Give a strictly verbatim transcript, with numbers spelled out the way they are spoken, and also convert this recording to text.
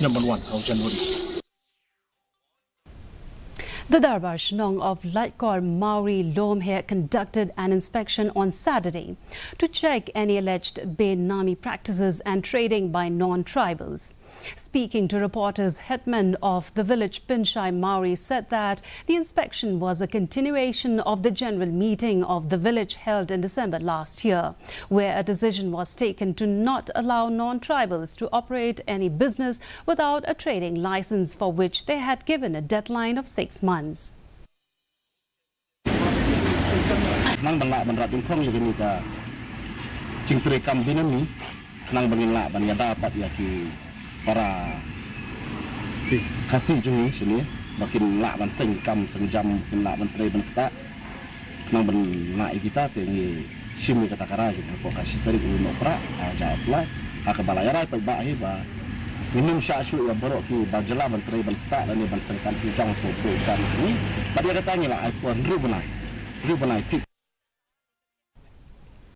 Number one of January. The Darbar Shnong of Laitkor Mawri Lomhe conducted an inspection on Saturday to check any alleged benami practices and trading by non-tribals. Speaking to reporters, headman of the village Pinshai Mawri said that the inspection was a continuation of the general meeting of the village held in December last year, where a decision was taken to not allow non-tribals to operate any business without a trading license, for which they had given a deadline of six months. Khnang ban lah ban rat jingkhong ïa kane ka jingtrei kam benami, khnang ban ngin lah ban ïada pat ïa ki para Khasi jong ngi shane ba kin lah ban seng kam seng jam, kin lah ban trei ban ktah. Khnang ban lah ïa kita te ngi shim ïa kata ka rai kita ko ka shi tarik u Nohprah ha ja Aplai ha kaba la ïarai paidbah hi ba ngin ym shah shuh ïa baroh ki ba jylla ban trei ban ktah lane ban seng kam seng jam ko ko san ngi. Bad ïa kata ngi la ai por hynriew bnai, hynriew bnai thik.